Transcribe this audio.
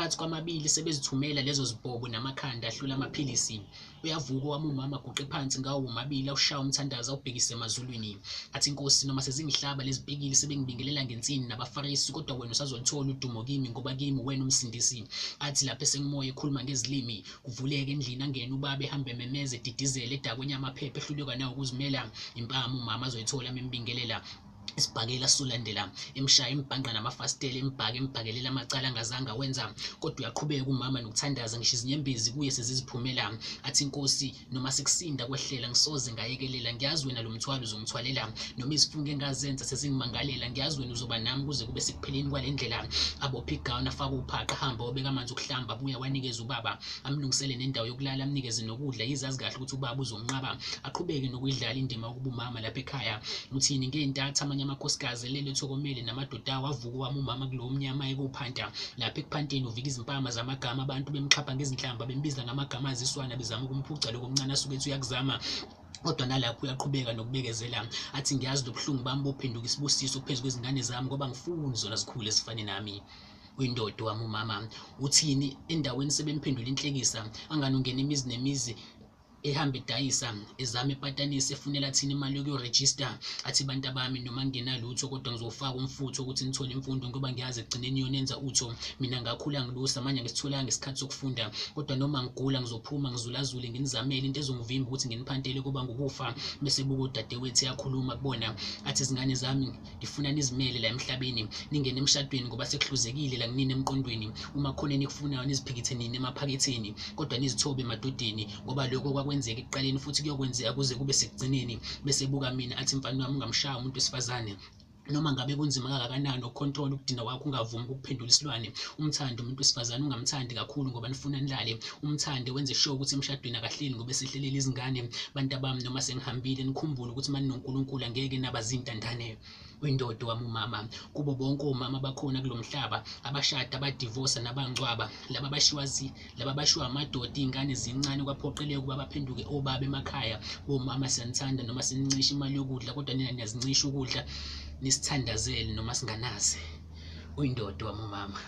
Phakathi kwamabili sebezithumela lezo zibhobo namakhanda ahlula amaphilisi. Uyavuka owami umama aguqe phansi ngawo womabili awushaye umthandazo awubhekise emazulwini. Athi inkosi noma sezingihlaba lezipikili sebengibingelela ngensini nabafarisi kodwa wena usazolithola udumo kimi ngoba kimi wena umsindisi. Athi lapho esengimoya ekhuluma ngezilimi kuvuleke endlini angene ubaba ehambe ememeza edidizela edakwe enyamaphepha ehluleka nawo ukuzimela impama umama azoyithola membingelela isibhakela solandela emshaya embhanqa namafasitela embhaka embhakelela amacala angazange awenza kodwa uyaqhubeka umama nokuthandaza ngisho izinyembezi kuye seziziphumela. Athi inkosi noma sekusinda kwehlela ngisoze ngayekelela ngiyazi wena lo mthwalo uzongithwalela noma izifungo engazenza sezingimangalela ngiyazi wena uzoba nami kuze kube sekupheleni kwale ndlela. Abophe igawuni afake uphaqa ahambe obeka amanzi okuhlamba abuye awanikeze ubaba amlungisele nendawo yokulala amnikeze nokudla yize azi kahle ukuthi ubaba uzonqaba aqhubeke nokuyidlala indima yokuba umama lapha ekhaya. Uthini ngey'ntatha amanye amakhosikazi elele ethokomele namadoda awo avuka owami umama kulowo mnyama ekuphanta lapha ekuphanteni uvika izimpama zamagama abantu bemxhapha ngezinhlamba bembiza ngamagama aziswana bezama ukumphuca lokho omncane asuke ethi uyakuzama kodwa nalapho uyaqhubeka nokubekezela. Athi ngiyazi lobuhlungu bami bophenduka isibusiso phezu kwezingane zami ngoba ngifuni zona zikhule zifane nami. Uyindoda wami umama. Uthini endaweni sebemphendula inhlekisa angani ungena imizi nemizi ehamba edayisa ezama epatanisa efunela thina imali yokuyorejista. Athi bantu abami noma ngingenalutho kodwa ngizofaka umfutho ukuthi nithole imfundo ngoba ngiyazi ekugcineni iyona enza utho. Mina ngakhula ngilusa manje angisitholanga isikhathi sokufunda kodwa noma ngigula ngizophuma ngizulazule nginizamele into ezongivimba ukuthi nginiphantele kuba ngukufa. Bese buka udadewethu eyakhuluma kubona athi izingane zami ngifuna nizimele la emhlabeni ningene emshadweni ngoba sekuhluzekile la kunini emqondweni uma khona enikufunayo niziphikithe nini emaphaketheni kodwa nizithobe emadodeni ngoba lokho kwakwenzeka ekuqaleni futhi kuyokwenzeka kuze kube sekugcineni. Bese buka mina athi mfana wami ungamshaya umuntu wesifazane noma ngabe kunzima kangakanani ukucontrol ukudina kwakho ungavumi ukuphendula isilwane. Umthande umuntu wesifazane ungamthandi kakhulu ngoba nifuna nilale umthande wenze sure ukuthi emshadweni akahleli ngoba esehlelele izingane. Bantu abami noma sengihambile nikhumbule ukuthi mani noNkulunkulu angeke naba zintandane. Uyindoda wami umama kubo bonke omama bakhona kulo mhlaba abashada abadivosa nabangcwaba laba bashiwa laba bashiwa amadoda iy'ngane zincane kwaphoqeleka ukuba baphenduke obaba emakhaya. Bomama siyanithanda noma sinincisha imali yokudla kodwa nina niyazincisha ukudla nisithandazele noma singanazi. Uyindoda wami umama.